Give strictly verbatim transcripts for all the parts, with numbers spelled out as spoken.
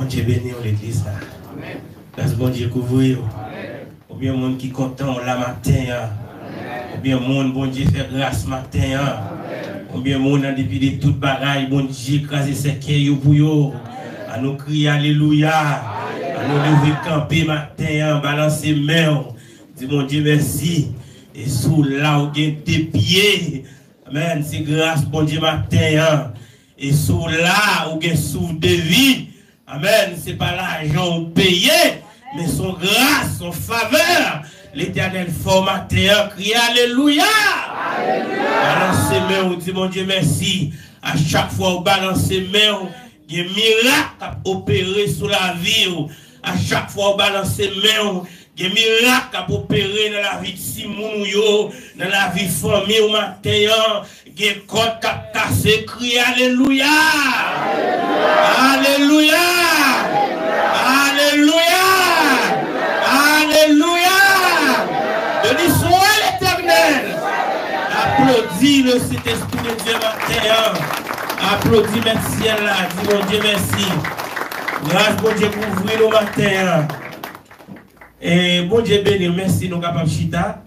Bondye beni w, legliz la. Gras Bondye kouvri w. Konbyen moun ki kontan w la maten an? Konbyen moun Bondye fè gras maten an? Konbyen moun an depile tout bagay, Bondye kraze sèkèy yo pou yo? Ann nou kriye alelouya. Ann nou leve kanpe maten an, balanse men w. Di Bondye mèsi. E si w la, ou gen de pye. Amèn. Se gras Bondye maten an. E si w la, ou gen souf de vi. Amèn. Se pa lajan ou peye, men se yon gras, yon favè. Letènèl fè w maten an, kriye alelouya. Balanse men w, di Bondye mèsi. A chak fwa w balanse men w, gen mirak k ap opere sou lavi w. A chak fwa w balanse men w, gen mirak k ap opere nan lavi timoun ou yo, nan lavi fanmi w maten an. Gen kòd k ap kase, kriye alelouya! Alelouya! Alelouya! Alelouya! Beni swa Letènèl! Aplodi le Sentespri de Dye maten an. Aplodi Mèt syèl la, di Bondye mèsi. Gras Bondye kouvri nou maten an. E Bondye beni w, mèsi, nou kapab chita.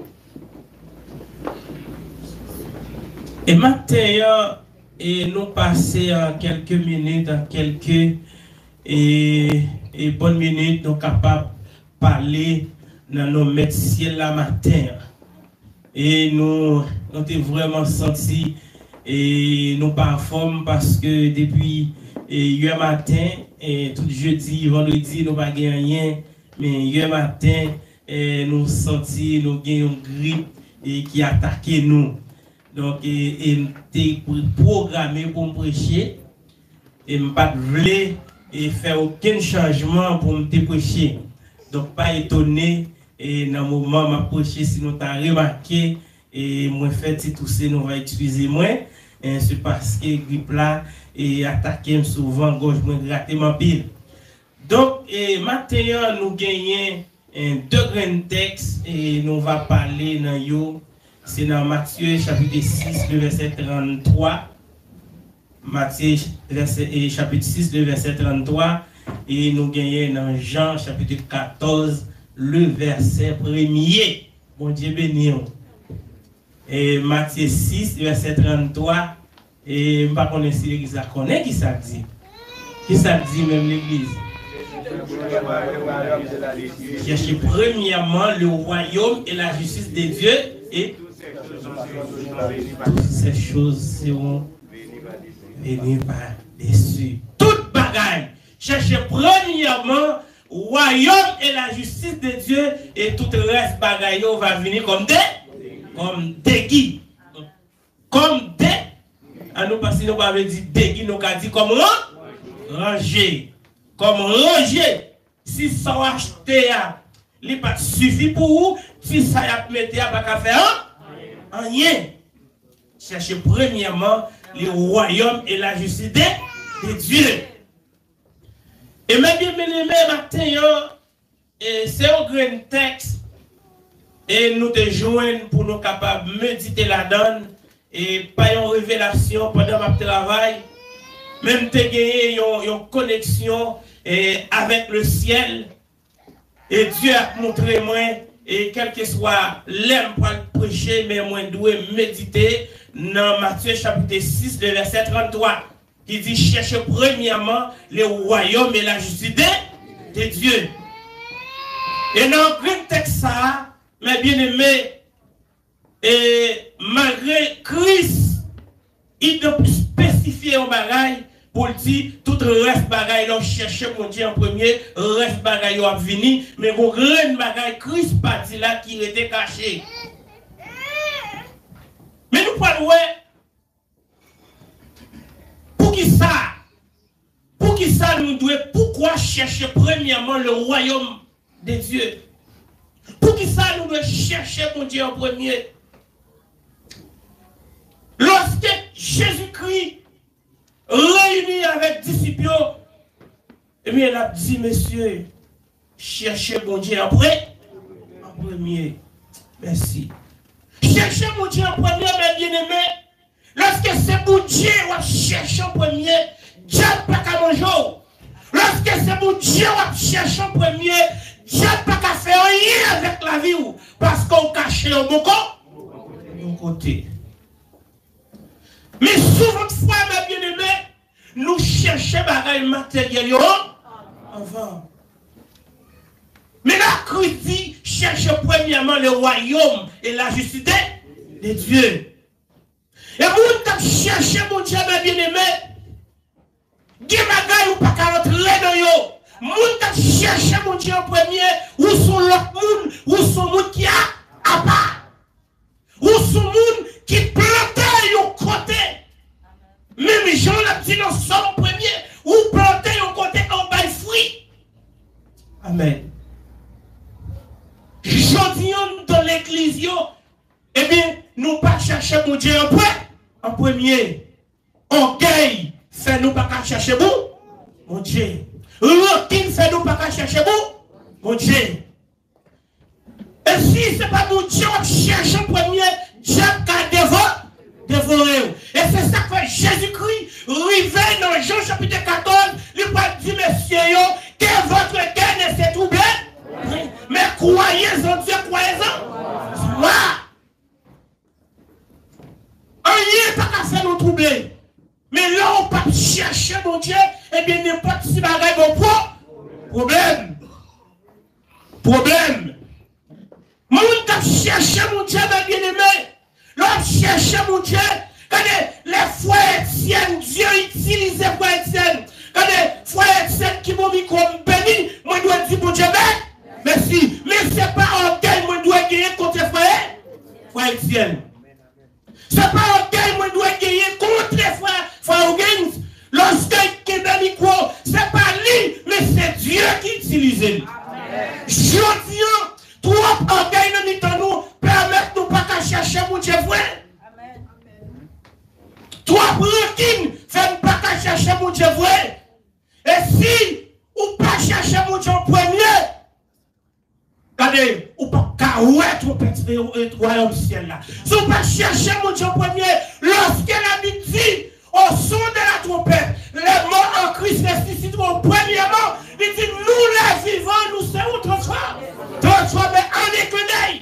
E maten an, e nou pase an kèlke minit, an kèlke, e, e bòn minit, nou kapab pale nan non Mèt syèl la maten an. E nou, nou te vrèman santi, e nou pa anfòm paske depi, e, yè maten, e tout jedi, vandredi, nou pa gen anyen. Men yè maten, e, nou santi nou gen yon grip, e, ki atake nou. Donk, e, e m te pr-, pwograme pou m preche, e m pa t vle, e, fè okenn chanjman pou m te preche. Donk, pa etone, e, nan moman m ap preche, si nou ta remake, e, mwen fè ti touse, nou va eskize mwen, e, se paske grip la, e, atake m souvan, gòj mwen grate m anpil. Donk, e, maten an, nou genyen, e, de grenn tèks, e, nou va pale nan yo. Se nan Matye, chapit sis, le vèsè tranntwa. Matye, vèsè, e, chapit sis, le vèsè tranntwa. E nou genyen nan Jan, chapit katòz, le vèsè premye. Bondye beni w. E Matye sis, vèsè tranntwa, e m pa konnen si legliz la konnen ki sa l di. Ki sa l di menm legliz? Cherchez premièrement le royaume et la justice de Dieu et toutes ces choses seront venues par-dessus. Tout bagay, chèche premyèman wayòm e lajistis de Dye, e tout rès bagay yo va vini kòm de, kòm degi. Kòm de, an nou pa, si nou pa vle di degi, nou ka di kòm ran-, ranje. Kòm ranje, si sa w achte a, li pa t sifi pou ou, ti sa y ap mete a pa ka fè an-, anyen. Cherchez premièrement le royaume et la justice de, de Dieu. E mè byeneme, maten an, e se yon grenn tèks, e nou te jwenn pou nou kapab medite ladan l, e pa yon revelasyon pandan m ap travay, men m te genyen yon, yon koneksyon, e avèk le syèl, e Dye ap montre mwen, e kèlkeswa lè m pral preche, men mwen dwe medite nan Matye chapit sis, le vèsè tranntwa, ki di, cherchez premièrement le royaume et la justice de, de Dieu. E nan grenn tèks sa a, mè byeneme, e malgre Kris, li te espesifye yon bagay pou l di, tout rès bagay, lè w chèche Bondye an premye, rès bagay yo ap vini, men gon grenn bagay Kris pa di la ki rete kache. Men nou pral wè, poukisa, poukisa nou dwe, pourquoi chercher premièrement le royaume de Dieu? Poukisa nou dwe chèche Bondye an premye? Lòske Jezikri reyini avèk disip yo, ebyen, l ap di, mesye, chèche Bondye an pre-, an premye. Mèsi. Chèche Bondye an premye, mè byeneme, lòske se Bondye w ap chèche an premye, dyab pa ka manje w. Lòske Paske se Bondye w ap chèche an premye, dyab pa ka fè anyen avèk lavi w, paske w kache yon bò ko-, yon kote. Men souvantfwa, mè byeneme, nou chèche bagay materyèl yo anvan. Men la Kris di, cherchez premièrement le royaume et la justice de, de Dieu. E moun k ap chèche Bondye, mè byeneme, gen bagay ou pa ka rantre nan yo. Moun k ap chèche Bondye an premye, ou se yon lòt moun, ou se yon moun ki a, apa. Ou se yon moun ki plante yon kote. Menm jan l ap di nan Sòm premye, ou plante yon kote, ou bay fwi. Amèn. Jodi a, nan legliz yo, ebyen, nou pa chèche Bondye an pre-, an premye. Ògèy fè nou pa ka chèche Bon-, Bondye. Rankin fè nou pa ka chèche Bon-, Bondye. E si se pa Bondye w ap chèche an premye, dyab ka devo-, devore w. E se sa k fè Jezikri rive nan Jan chapit katòz, li pral di mesye yo, que votre cœur ne se trouble point, mais croyez en Dieu, croyez en moi. Anyen pa ka fè nou twouble. Men lè w p ap chèche Bondye, ebyen, nenpòt ti bagay ba w pwo-, pwoblèm. Pwoblèm. Moun k ap chèche Bondye, mè byeneme, lè w ap chèche Bondye, gade, lè frè Etyèn, Dye itilize frè Etyèn. Gade, frè Etyèn ki bon mikwo, m beni, mwen dwe di Bondye mè-, mèsi. Men se pa ògèy mwen dwe genyen kont frè, frè Etyèn. Se pa ògèy mwen dwe genyen kont frè, frè Huggins. Lòske l kenbe mikwo, se pa li, men se Dye ki itilize l. Jodi a, twòp ògèy nan mitan nou pèmèt nou pa ka chèche Bondye vre. Twòp rankin fè n pa ka chèche Bondye vre. E si ou pa chèche Bondye an premye, gade, ou p ap ka wè twonpèt, e, e, wayòm syèl la. Si w pa chèche Bondye an premye, lòske Labib di, au son de la trompette, les morts en Christ ressusciteront premièrement, li di, nous les vivants, nous serons transform-, transformés en un clin d'œil.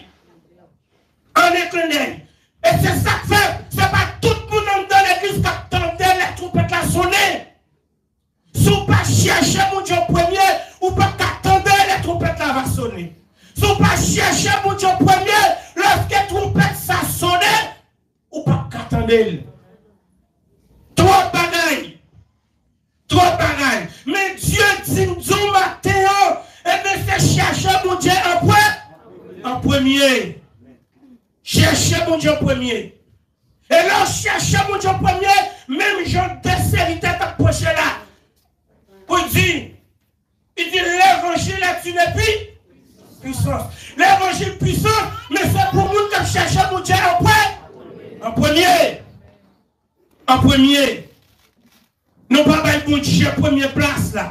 En un clin d'œil. E se sa k fè, se pa tout moun anndan legliz k ap tande lè twonpèt la sonnen. Si w pa chèche Bondye an premye, ou p ap ka tande lè twonpèt la va sonnen. Si w pa chèche Bondye an premye, lòske twonpèt sa sonnen, ou p ap ka tande l. Twòp bagay. Twòp bagay. Men Dye di m di w maten an, ebyen, se chèche Bondye an pre-, an premye. Chèche Bondye an premye. E lè w chèche Bondye an premye, menm jan de sèvitè t ap preche la, pou l di, li di, levanjil est une pui-, puissance. Levanjil pwisans, men se pou moun k ap chèche Bondye an pre-, an premye. An premye. Nou pa bay Bondye premye plas la.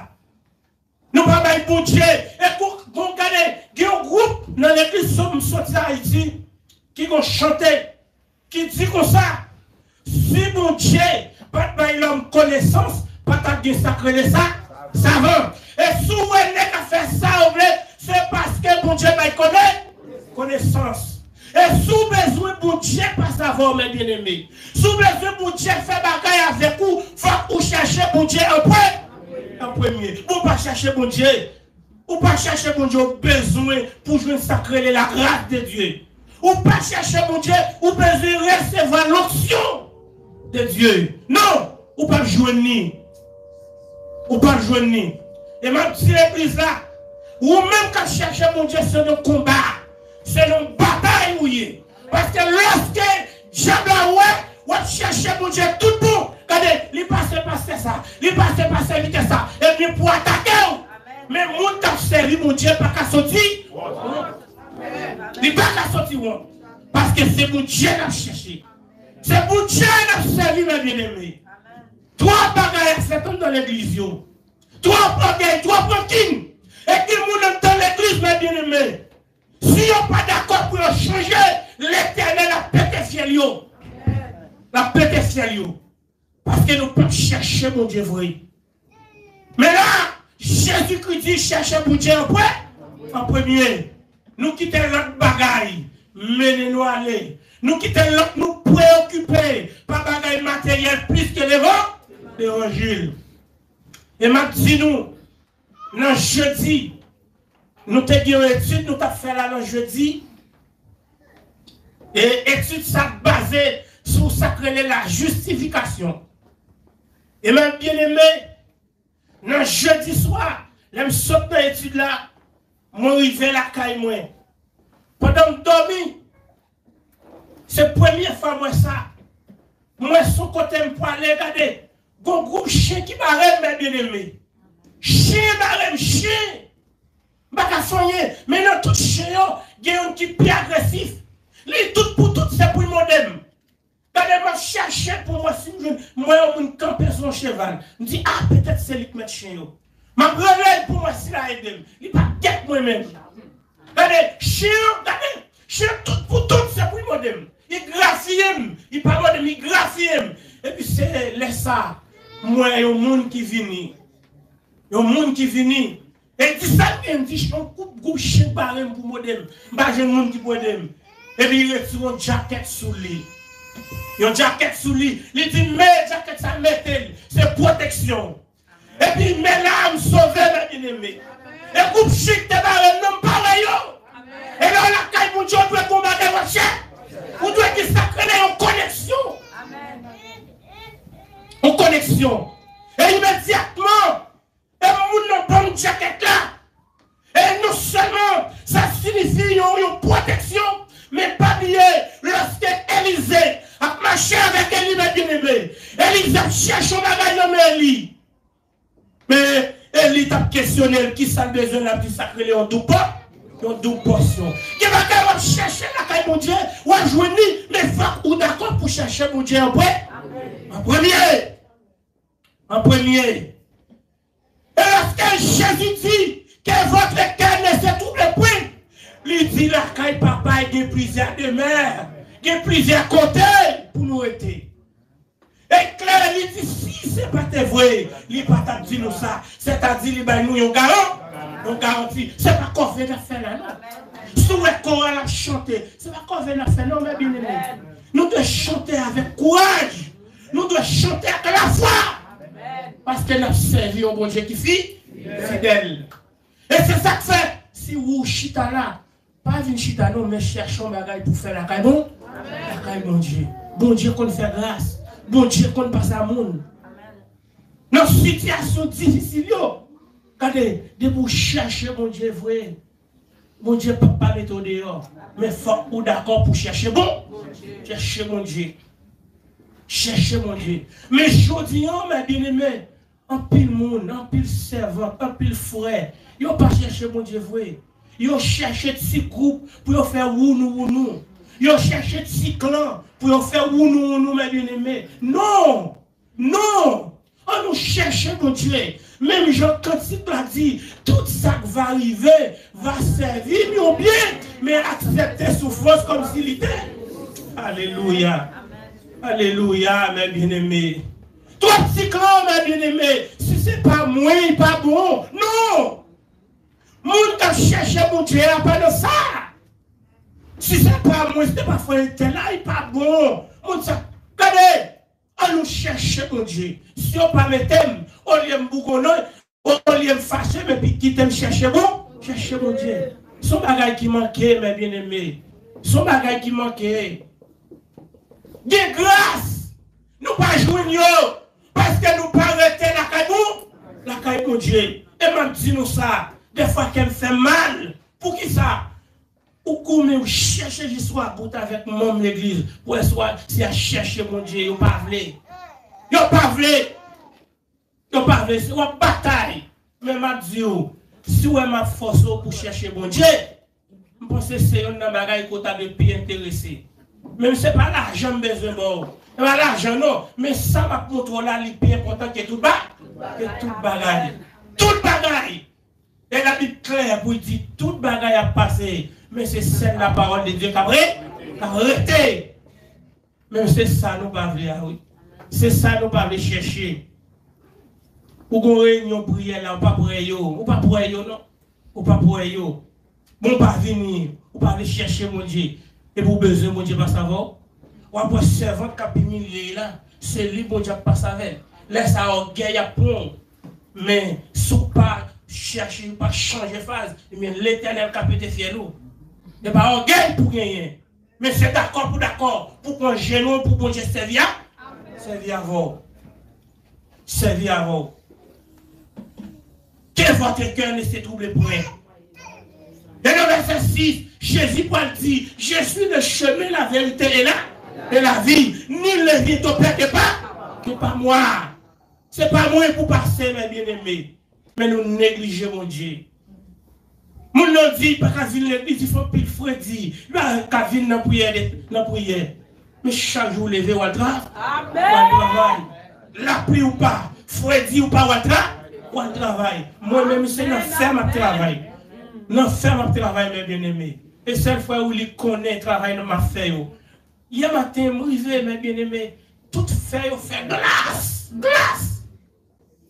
Nou pa bay Bondye. E kou, gon gade, gen yon gwoup nan legliz sou m soti Ayiti ki gon chante ki di konsa, si Bondye pa t bay lòm konesans, pa t ap gen sa k rele sa, savan. E si w wè nèg ap fè sa yo vle, se paske Bondye bay kone-, konesans. E si w bezwen Bondye pa sava w, mè byeneme, si w bezwen Bondye fè bagay avèk ou, fòk ou chèche Bondye an pre-, an premye. Bon, w pa chèche Bondye. Ou pa chèche Bondye, ou bezwen pou jwenn sa k rele la grâce de Dieu. Ou pa chèche Bondye, ou bezwen resevwa l'onction de Dieu. Non, ou p ap jwenn li. Ou p ap jwenn li. E m ap di legliz la, ou menm k ap chèche Bondye, se yon konba, se yon batay ou ye. Paske lòske dyab la wè w ap chèche Bondye tout bon, gade, li pase pastè sa, li pase pa sèvitè sa, epi pou atake w. Men moun k ap sèvi Bondye pa ka soti wont. Li pa ka sòti wont. Paske se Bondye n ap chèche. Se Bondye n ap sèvi, mè byeneme. Twòp bagay ap fèt anndan legliz yo. Twòp ògèy, twòp rankin. E gen moun anndan legliz, mè byeneme, si yo pa dakò pou yo chanje, Letènèl ap pete fyèl yo. L ap pete fyèl yo. Paske nou p ap chèche Bondye vre. Men la, Jezikri di, chèche Bondye an pre-, an premye. Nou kite lòt bagay mennen nou ale. Nou kite lòt nou preyokipe pa bagay materyèl plis ke levan-, levanjil. E m ap di nou, nan jedi, nou te gen yon etid nou t ap fè la nan jedi. E etid sa baze sou sa k rele la jistifikasyon. E mè byeneme, nan jedi swa, lè m sot nan etid la, mwen rive lakay mwen. Pandan m dòmi, se premye fwa m wè sa. M wè se yon kote m pwale, gade, gon gwoup chen ki bare m, mè byeneme. Chen bare m, chen! M pa ka fè anyen, men nan tout chen yo, gen youn ki pi agresif. Li tout pou tout, se pou l mòde m. Gade, m ap chèche pou m wè si m jwenn. M wè yon moun kanpe sou yon cheval. M di, a, petèt se li k mèt chen yo. M ap rele l pou m wè si l a ede m. Li pa gèt mwen menm. Gade, chen an, gade, chen tout pou tout, se pou l mòde m. Li grafiye m, li pa mòde m, li grafiye m. Epi se lè sa, m wè yon moun ki vini. Yon moun ki vini. E l di, sa l gen? M di, yon gwoup, gwoup chen bare m pou mòde m. M pa jwenn moun ki pou ede m. Epi li retire yon djakèt sou li. Yon djakèt sou li. Li di, men djakèt sa, mete l. Se pwoteksyon. Epi men la, m sove, mè byeneme. E gwoup chen ki te bare m nan, m pa wè yo. E lè w lakay Bondye, ou dwe gon bagay w ap chèche. Ou dwe gen sa k rele yon koneksyon. Yon koneksyon. E imedyatman, e moun nan ban m djakèt la. E non sèlman sa siyifi yon, yon pwoteksyon, men pa bliye, lòske Elize ap mache avèk Eli, mè byeneme, Elize ap chèche yon bagay nan men Eli. Men Eli t ap kesyone l, kisa l bezwen, l ap di sa k rele yon doub pò-, yon doub pòsyon. Gen bagay w ap chèche lakay Bondye, w ap jwenn li, men fòk ou dakò pou chèche Bondye an pre-, an premye. An premye. E lòske Jezi di, que votre cœur ne se trouble point, li di lakay Papa l gen plizyè demè, gen plizyè kote pou nou rete. E klè, li di, si se pa te vre, li pa t ap di nou sa. Sètadi, li bay nou yon garan-, yon garanti. Se pa kòve n ap fè la, non. Si w wè koral ap chante, se pa kòve n ap fè, non, mè byeneme. Nou dwe chante avèk kouraj. Nou dwe chante ak lafwa. Paske n ap sèvi yon Bondye ki fi-, fidèl. E se sa k fè, si ou chita la, pa vin chita non, men chèche yon bagay pou fè lakay Bon-, lakay Bondye. Bondye konn fè gras. Bondye konn pase a moun. Nan sitiyasyon difisil yo, gade, depi w chèche Bondye vre, Bondye p ap pa mete w deyò. Men fòk ou dakò pou chèche Bon-, chèche Bondye. Chèche Bondye. Men jodi a, mè byeneme, anpil moun, anpil sèvant, anpil frè, yo pa chèche Bondye vre. Yo chèche ti gwoup pou yo fè wounou wounou. Yo chèche ti klan pou yo fè wounou wounou, mè byeneme. Non! Non! An nou chèche Bondye. Menm jan kantik la di, tout sa k va rive va sèvi m yon byen, men aksepte soufrans kòmsi li te. Alelouya. Alelouya, mè byeneme. Twòp ti klan, mè byeneme. Si se pa mwen, li pa bon. Non! Moun k ap chèche Bondye a pa nan sa. Si se pa mwen, si se pa frè entèl la, li pa bon. Moun sa, gade, an nou chèche Bondye. Si yo pa mete m, olye m bougonnen, olye m fache m epi kite m chèche Bon-, chèche Bondye. Se yon bagay ki manke, mè byeneme. Se yon bagay ki manke. Gen gras nou pa jwenn yo paske nou pa rete lakay Bon-, lakay Bondye. E m ap di nou sa, defwa kè m fè m mal. Poukisa? Ou goumen, ou chèche jis ou ap bout avèk manm legliz pou wè si w a, si y a chèche Bondye, yo pa vle. Yo pa vle. Yo pa vle, se w ap batay. Men m ap di w, si w wè m ap fòse w pou chèche Bondye, m panse se youn nan bagay ke w ta dwe pi enterese. Men se pa lajan m bezwen ba w. Se pa lajan non, men sa m ap montre w la, li pi enpòtan ke tout ba-, ke tout bagay. Tout bagay! E Labib klè pou l di tout bagay ap pase, men se sèl la parole de Dieu k ap re-, k ap rete. Men se sa nou pa vle a wi. Se sa nou pa vle chèche. Ou gon reyinyon priyè la, ou p ap wè yo, ou p ap wè yo non. Ou p ap wè yo. Bon, ou pa vini, ou pa vle chèche Bondye. Epi ou bezwen Bondye pase avè w. W ap wè sèvant k ap imilye la, se li Bondye ap pase avè l. Lè sa a, ògèy ap pran w. Men, si w pa chèche, ou pa chanje faz, ebyen, Letènèl ka pete fyèl ou. E pa ògèy pou genyen. Men se dakò pou dakò, pou pran jenou pou Bondye sèvi a, sèvi avè w. Sèvi avè w. Que votre cœur ne se trouble point. E nan vèsè sis, Jezi pral di, Je suis le chemin, la vérité et la, et la vie. Nul ne vient au Père que par, que par moi. Se pa mwen pou pase, men byeneme. Men nou neglije Bondye. Moun nan di, pa ka vin legliz, li fè anpil fredi. Li pa ka vin nan priyè, de- nan priyè. Men chak jou w leve, w al tra-, w al travay. Lapli ou pa, fredi ou pa, w al tra-, w al travay. Mwen menm, se nan fè m ap travay. Nan fè m ap travay, men byeneme. E sèl frè ou li konnen travay nan m ap fè yo. Yè maten, m rive, men byeneme, tout fè yo fè glas, glas.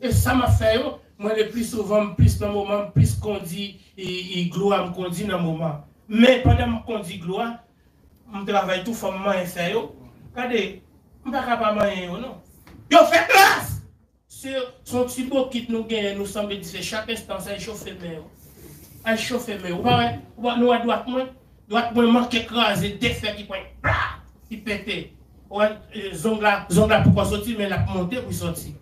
E sa m ap fè yo, mwen le pli souvan, m plis nan moman, m plis kondi, e, e glwa m kondi nan moman. Men pandan m kondi glwa, m travay tou, fò m manyen fè yo. Gade, m pa ka pa manyen yo, non. Yo fè glas! Se, se yon ti bokit nou genyen, nou sanble di se chak enstan, sa e chofe men yo. Al chofe men yo. Ou pa wè? Ou pa, nou wè dwat mwen? Dwat mwen manke kraze de fè ki pran, pla! Ki pete. Ou wè, e, zong la, zong la poko soti, men l ap monte pou soti.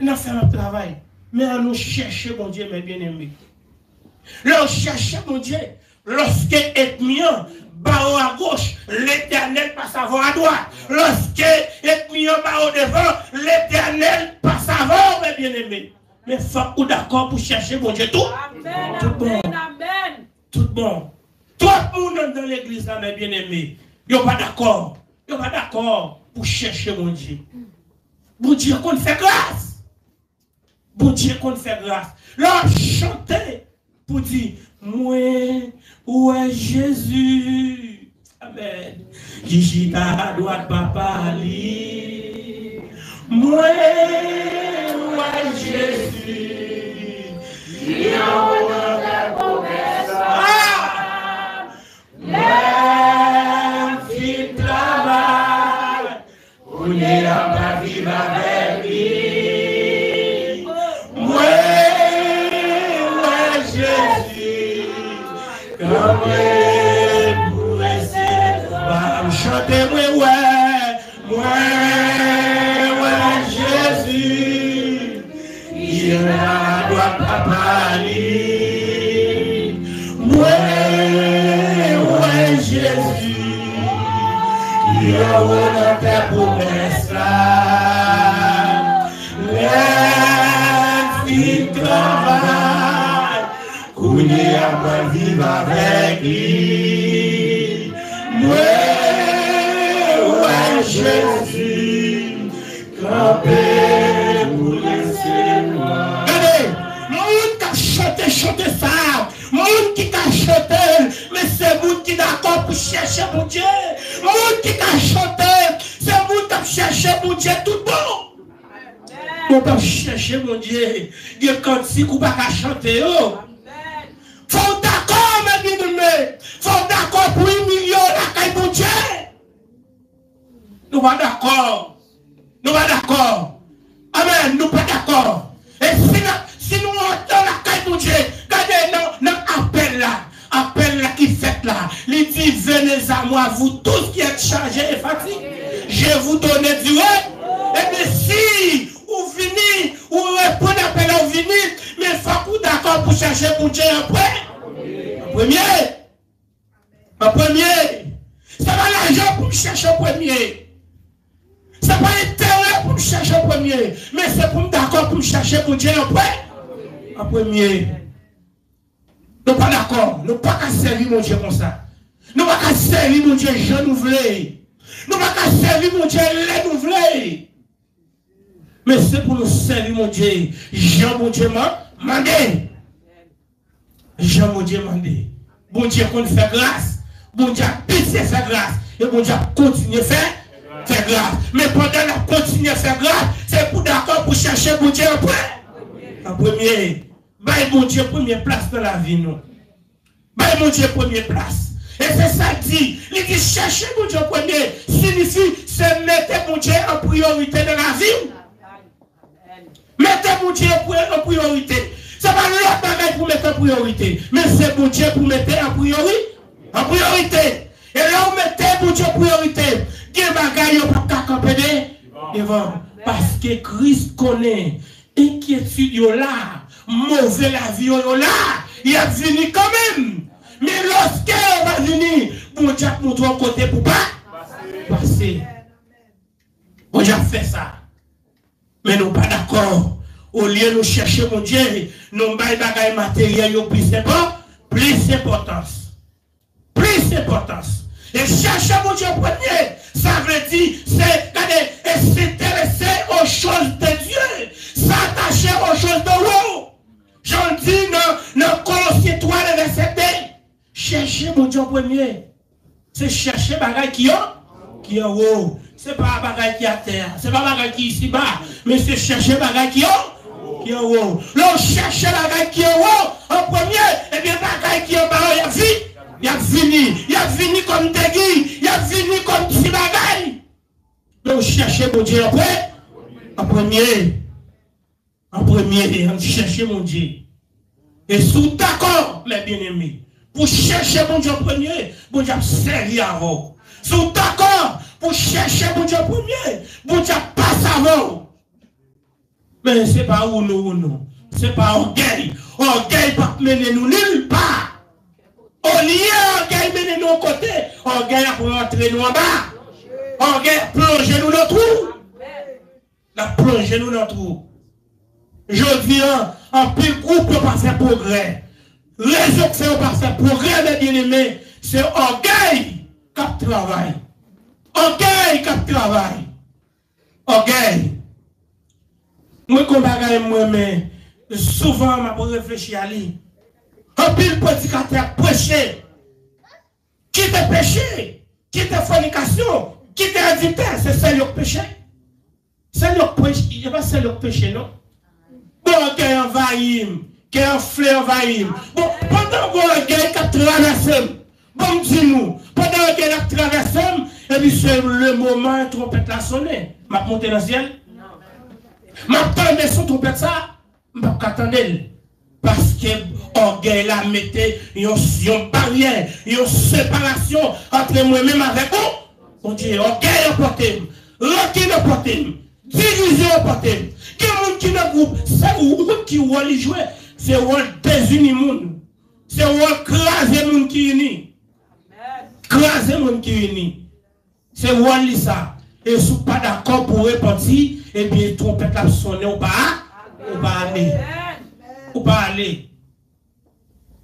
Nan fè m ap travay. Men an nou chèche Bondye, men byeneme. Lè w chèche Bondye, lòske ènmi an ba w agoch, Letènèl pase avè w adwat. Lòske ènmi an ba w devan, Letènèl pase avè w, men byeneme. Men fòk ou dakò pou chèche Bondye tou. Tout bon. Tout bon. Twòp moun anndan legliz la, men byeneme, yo pa dakò. Yo pa dakò pou chèche Bondye. Bondye konn fè gras. Bondye konn fè gras. Lè w ap chante pou di, mwen wè Jezi. Amèn. Ki chita adwat Papa li. Mwen wè Jezi. Ki anwo nan tèt pwomès la. Ah! Lè m fin travay, kounye a m ap viv avèk li. Mwen wè Jezi kanpe pou resevwa. M chante, mwen wè, mwen wè Jezi. Li la adwat Papa li. Mwen wè Jezi ki anwo nan tè pwomès la. Lè m fin travay, kounye a mwen viv avèk li. Mwen wè Jezi kanpe pou lese nou. Gade, moun k ap chante chante sa, moun ki ka chante l, men se moun ki dakò pou chèche Bondye. Moun ki ka chante, se moun k ap chèche Bondye tout bon. Ou p ap chèche Bondye, gen kantik ou pa ka chante yo. Fò w dakò, men byeneme, fò w dakò pou imilye w lakay Bondye. Nou pa dakò. Nou pa dakò. Amèn. Nou pa dakò. E si n ap, si nou antre lakay Bondye, gade nan, nan apèl la. Apèl la ki fèt la. Li di, venez à moi, vous tous qui êtes chargés et fatigués. Je vous donne du repos. Ebyen, si ou vini, ou reponn apèl la, ou vini, men fòk ou dakò pou chèche Bondye an pre-, an premye. An premye. Se pa lajan pou m chèche an premye. Se pa enterè pou m chèche an premye. Men se pou m dakò pou m chèche Bondye an pre-, an premye. Nou pa dakò. Nou pa ka sèvi Bondye konsa. Nou pa ka sèvi Bondye jan nou vle. Nou pa ka sèvi Bondye lè nou vle. Men se pou nou sèvi Bondye jan Bondye man-, mande. Jan Bondye mande. Bondye konn fè gras. Bondye ap pitiye fè gras. E Bondye ap kontinye fè, fè gras. Men pandan l ap kontinye fè gras, se pou dakò pou chèche Bondye an pre-, an premye. Bay Bondye premye plas nan lavi nou. Bay Bondye premye plas. E se sa l di. Li di chèche Bondye an premye siyifi se mete Bondye an priyorite nan lavi w. Mete Bondye an pri- an priyorite. Se pa lòt bagay pou mete an priyorite, men se Bondye pou mete an priyori- an priyorite. E lè w mete Bondye an priyorite, gen bagay yo p ap ka kanpe de- devan w. Paske Kris konnen enkyetid yo la, move lavi yo, yo la, y ap vini kanmenm. Men lòske yo pa vini, Bondye ap montre w kote pou pa- pase. Bondye ap fè sa. Men nou pa dakò. Olye nou chèche Bondye, nou bay bagay materyèl yo plis enpò- plis enpòtans. Plis enpòtans. E chèche Bondye an premye, sa vle di, se, gade, et s'intéresser aux choses de Dieu, s'attacher aux choses d'en haut. Jan l di nan, nan Kolosyen twa, nan vèsè de, chèche Bondye an premye. Se chèche bagay ki an, ki anwo. Se pa bagay ki atè a. Se pa bagay ki isiba. Men se chèche bagay ki an, ki anwo. Lè w chèche bagay ki anwo an premye, ebyen bagay ki anba yo, y ap vi- y ap vini. Y ap vini kòm tegi. Y ap vini kòm ti bagay. Lè w chèche Bondye an pre- an premye. An premye, ann chèche Bondye. E si w dakò, mes bien-aimés, pou chèche Bondye an premye, Bondye ap sèvi avè w. Si w dakò pou chèche Bondye an premye, Bondye ap pase avè w. Men se pa ou non, ou non. Se pa ògèy. Ògèy p ap mennen nou nil pa. Olye ògèy mennen nou yon kote, ògèy ap rantre nou anba. Ògèy ap plonje nou nan twou. L ap plonje nou nan twou. Jodi a, anpil gwoup yo pa fè pwogrè. Rezon k fè yo pa fè pwogrè, mes bien-aimés, se ògèy k ap travay. Ògèy k ap travay. Ògèy. Mwen gon bagay mwen, men souvan m ap reflechi a li. Anpil predikatè ap preche. Kite peche, kite fònikasyon, kite adiltè, se sèl yo k peche. Sèl yo k peche, e pa sèl yo k peche, non. Bon, ògèy anvayi m, kè anfle anvayi m. Bon, pandan gon ògèy k ap travèse m, bon, m di nou, pandan ògèy la ap travèse m, epi se le moman twonpèt la sonnen, m ap monte nan syèl. M ap tande son twonpèt sa. M p ap ka tande l. Paske ògèy la mete yon, yon baryè, yon separasyon ant mwen menm avèk ou. Bondye, ògèy anpòte m, rankin anpòte m, divizyon anpòte m. Gen moun ki nan gwoup, se ou, ou konn ki wòl li jwe? Se wòl dezini moun. Se wòl kraze moun ki ini. Kraze moun ki ini. Se wòl li sa. E si w pa dakò pou w repanti, ebyen, twonpèt la ap sonnen, ou pa, ou pa ale. Ou pa ale.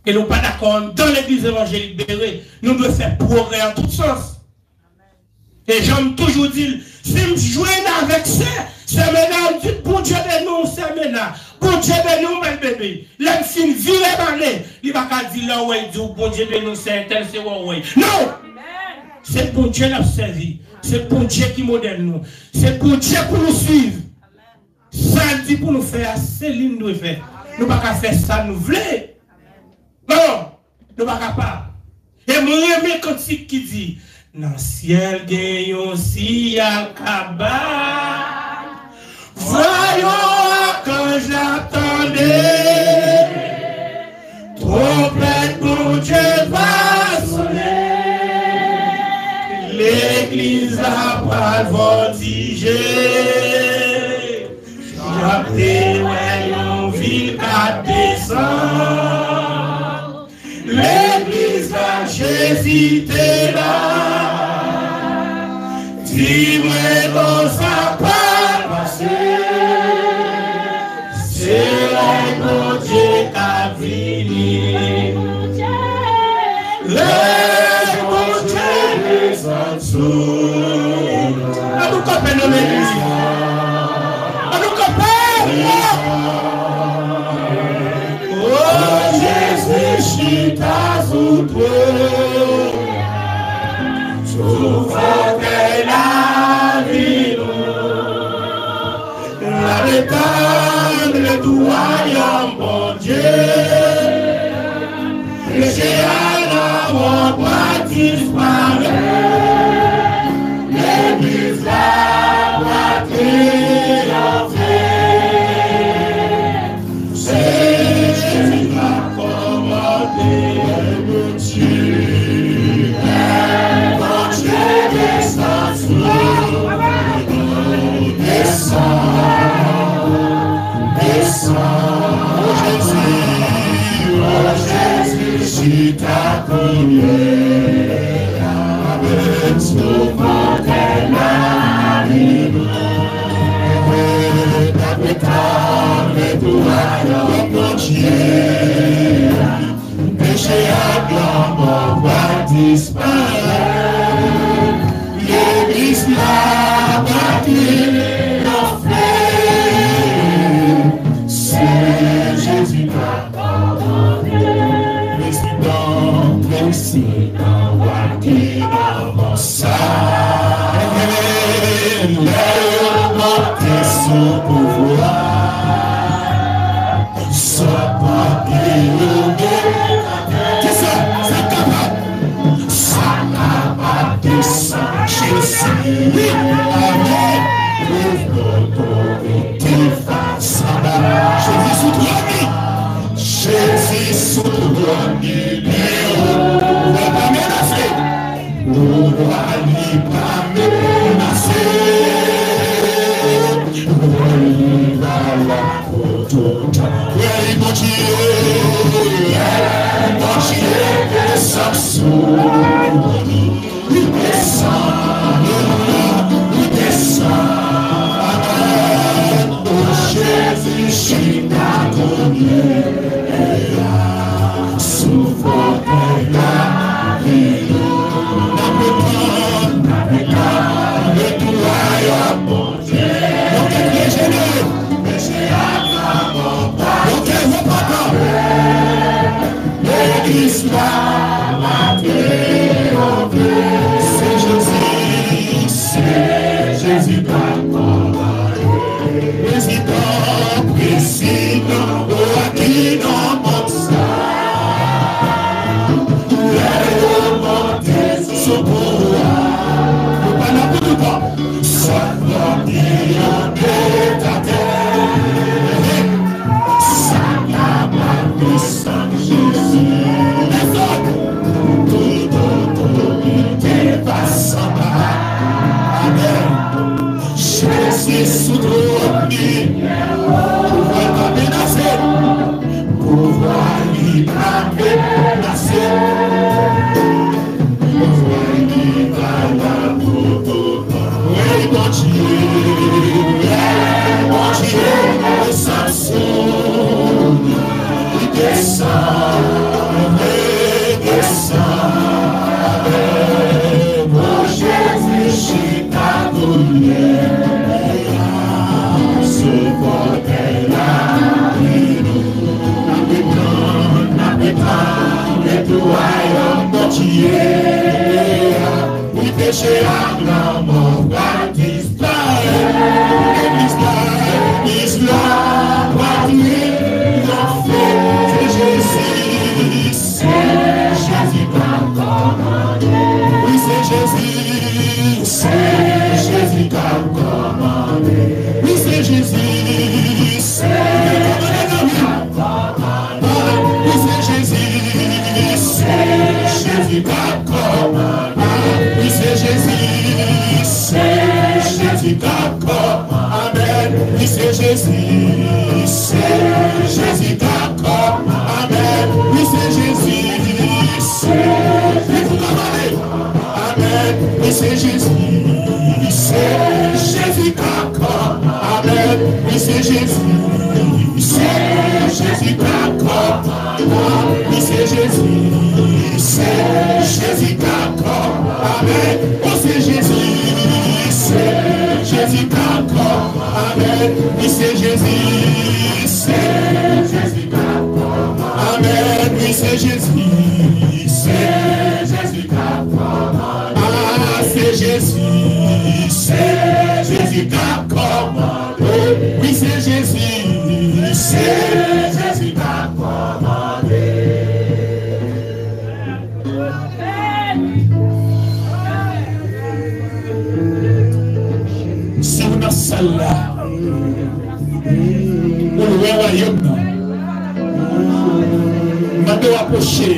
E nou pa dakò anndan legliz evanjelik Bere. Nou dwe fè pwogrè an tout sans. E jan m toujou di l, si m jwenn avèk sè, sè Mena, m di, Bondye beni w, sè Mena. Bondye beni w, bèl bebe. Lè m fin vire m ale, li pa ka di lè w wè, di w, Bondye beni w, sè entèl, se wè w wè. Non! Se Bondye n ap sèvi. Se Bondye ki modèl nou. Se Bondye pou nou swiv. Sa l di pou nou fè a, se li n dwe fè. Nou pa ka fè sa nou vle. Non, nou pa kapab. E mwen renmen kantik ki di, nan syèl gen yon siyal k ap bay. Vwa yon akanj ap tande. Twonpèt Bondye va sonnen. Legliz la pral vòtije. Jan m te wè yon vil k ap desann. Legliz la, Jezi te la. Di mwen konsa pral pase. Se rèy Bondye k ap vini. Rèy Bondye desann sou nou. An nou kanpe nan legliz. An nou kanpe. O Jezi chita sou twòn, sou fotèy lavi nou. L ap Etabli tou wayòm Bondye. Peche ak lanmò pral disparèt. Legliz la pral triyonfe. Se Jezi k ap kòmande. Bondye desann sou nou, desann, desann. O Jezi, o Jezi, chita kounye a. Amèn. Sou fòtèy lavi nou. Etabli, etabli tou wayòm Bondye. Peche ak lanmò pral disparèt. Legliz la pral triyonfe. Se Jezi k ap kòmande. Prezidan, prezidan, wa ki nan sa. Lè yo monte sou pouvwa, sa pa deroge. Kisa? Sa kapab. Sa kapab desann. Jezi. Wi. Amèn. Ouvri otorite fas anba. Jezi sou twòn li. Jezi sou twòn li. Pouvwa pa menase. Pouvwa li pa menase. Pouvwa li pa la pou toutan. Wi, Bondye. Bondye desann sou nou. Li desann, alelouya, li desann. Amèn. O Jezi, chita kounye a sou fòtèy lavi nou. N ap retann, n ap retann, retou wayòm Bondye. Yon kè rejenere. Yon kè repantan. Legliz la va triyonfe. Se Jezi, se Jezi k ap kòmande. Prezidan, prezidan, wa ki nan mond sa. Lè yo monte sou pouvwa, yo pa la pou toutan. Sa fòtèy yo detache. Sa kapab desann Jezi. Desann. Tout otorite fas anba. Amèn. Jezi sou twòn li. Pouvwa pa menase. Pouvwa li pa menase. Pouvwa li pa la pou toutan. Wi, Bondye, wi, Bondye, desann sou nou. Li desann, li desann. O Jezi, chita kounye a sou fòtèy lavi nou. N ap retann, n ap retann, retou wayòm Bondye a. Wi, peche ak lanmò pral disparèt. Legliz la, legliz la pral triyonfe. Se Jezi, se Jezi k ap kòmande. Wi, se Jezi, se Jezi k ap kòmande. Wi, se Jezi, se Jezi k ap kòmande. Wi, se Jezi, se Jezi k ap kòmande. Wi, se Jezi, se Jezi k ap kòmande. Amèn. Wi, se Jezi, se Jezi k ap kòmande. Amèn. Wi, se Jezi, se Jezi k ap kòmande. Amèn. Wi, se Jezi. Se Jezi k ap kòmande. Amèn. Wi, se Jezi. Se Jezi k ap kòmande. Wi, se Jezi. Se Jezi k ap kòmande. Amèn. O, se Jezi. Se Jezi k ap kòmande. Amèn. Wi, se Jezi. Se Jezi k ap kòmande. Amèn. Wi, se Jezi. Se Jezi k ap kòmande. Ah, se Jezi, se Jezi k ap kòmande. Wi, se w apwoche.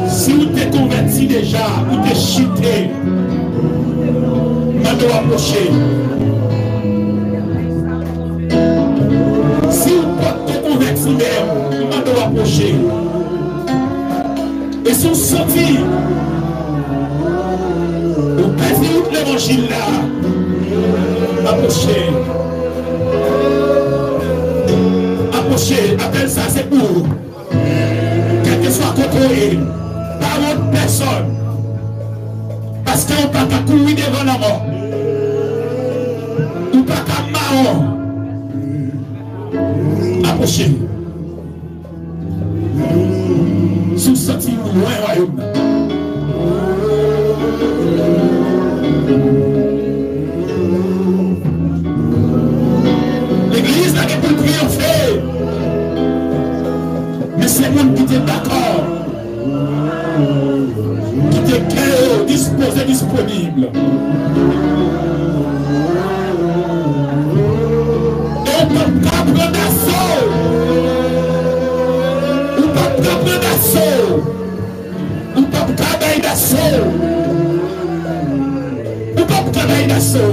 Si w te konvèti deja, ou te chite, mande w apwoche. Si w pòt ko konvèti menm, mande w apwoche. E si w santi ou pèdi wout levanjil la, apwoche. Apwoche. Apèl sa se pou ou. Kèlkeswa kote w ye, pa wont pèsòn. Paske ou pa ka kouri devan lanmò. Ou pa ka mawon. Apwoche. Si w santi w lwen wayòm nan. Legliz la gen pou l triyonfe. Men se moun ki te dakò, ki te kè yo dispoze, disponib. E w p ap ka pran daso. Ou p ap ka pran daso. Ou p ap ka bay daso. Ou p ap ka bay daso.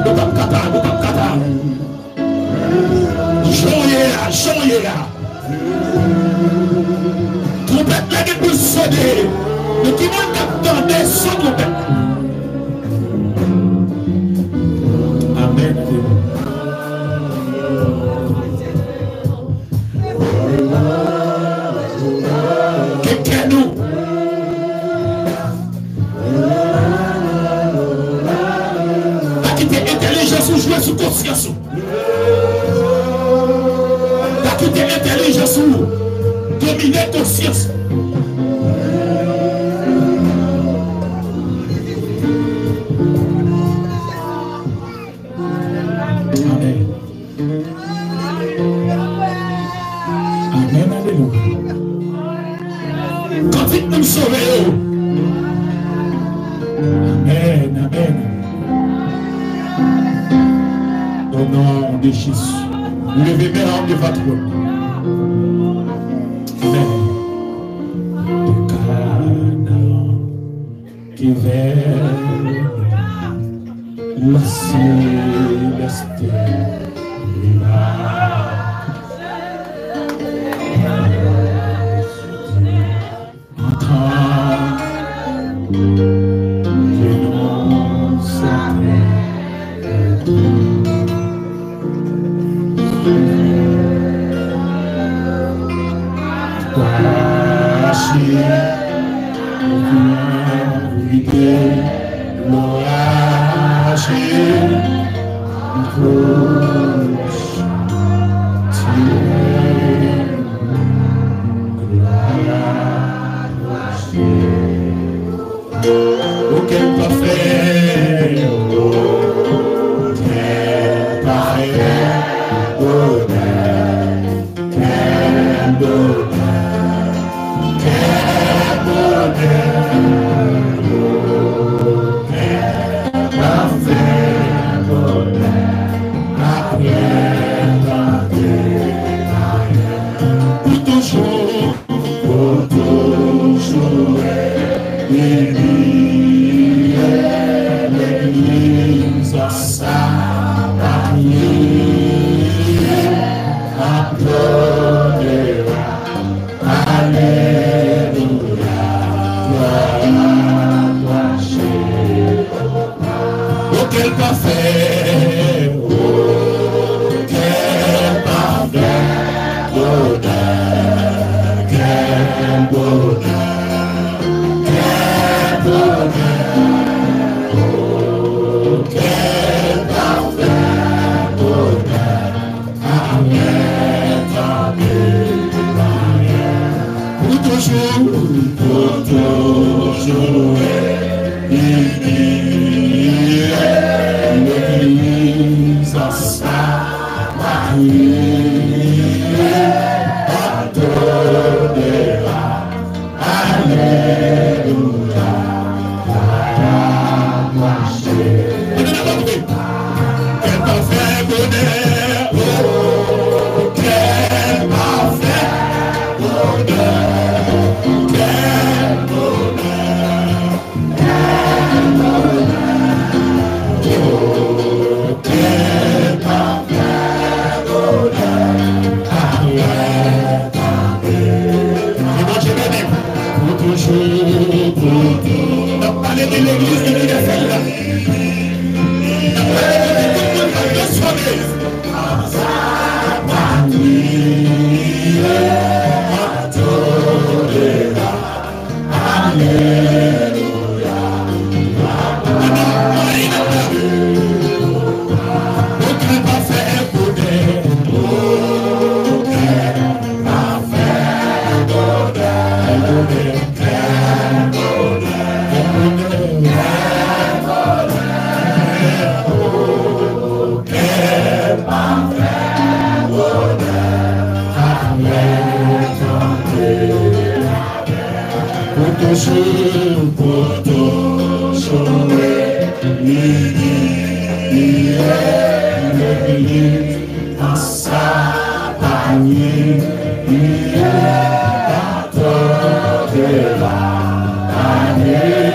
Ou p ap kapab, ou p ap kapab. Jan w ye a, jan w ye a. Twonpèt la gen pou l sone. Men ki moun k ap tande son twonpèt la? Amèn. Ke kè nou. Pa kite entèlijans ou jwe sou konsyans ou. Pa kite entèlijans ou domine konsyans ou. Amèn. Amèn, alelouya. Kantik moun sove yo. Amèn, amèn. Au nom de Jésus. Leve men w devan twòn. Amèn. Kèvè, la séleste, la. Antan ke nou sante Kache, konfyan, verite, lwache, apwoche, glwa, apwoche. Okenn pafè, okenn pafè, bonè, kè bonè, kè bonè, okenn pafè, bonè, apre tande ayè. Pou toujou. Pou toujou beni legliz sa pa fini. Ap adore, alelouya, glwa a Jewova. Okenn pafè, okenn pafè, bonè, kè bonè, kè bonè, okenn pafè, bonè. Amèn, amèn, amèn. Pou toujou, pou toujou, beni legliz sa pa fini. Adore, alelouya, glwa a Jewova. Ke Bondye beni w pou toujou, pou tou. N ap pale de legliz inivèsèl la. N ap pale de tout moun k ap transfòme. Alelouya. Pou toujou, pou toujou, ini, ini, ini, an sa pa ni, ini, atò de la, alelouya.